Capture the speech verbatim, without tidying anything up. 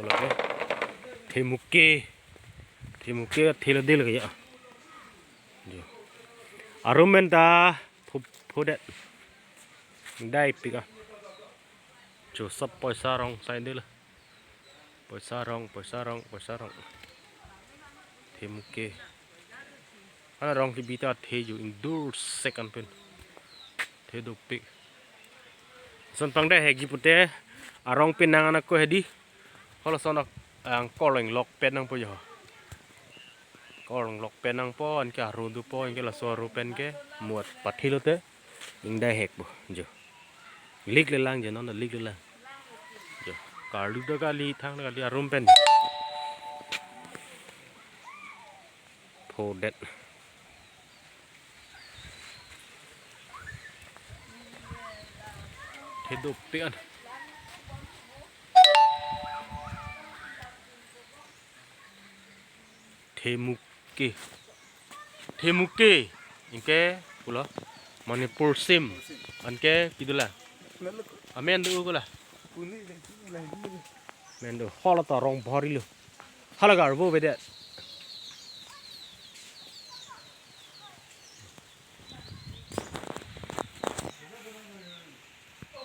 Lake. Themuke. Themuke thelo del kaya. Jo. Arum pen ta phu-, phudet. Dai pika. Jo, sab poisa rong sai del. Poisa rong, poisa rong, poisa rong. Themuke. Ana rong kebi ta the jo, indur second pen. The dopik. Lason pangdai hekji pute arong pen nang anak ko hedi. Halason ak-, angkor lok pen nangpo jo. Angkor lok pen nangpo, anke aru dopo, anke laso aru pen ke muat pathi lote. Ingdai hek bo jo. Lik lelang jo, non lik lelang. Jo. Karlu da kali, thang da kali arum pen. Phodet. The dopik an. Themuke. Themuke. Anke pulo Manipur sim. Anke pidula. Amen do kula. Amen do. Hala ta rong bhari lo. Hala garbo bede.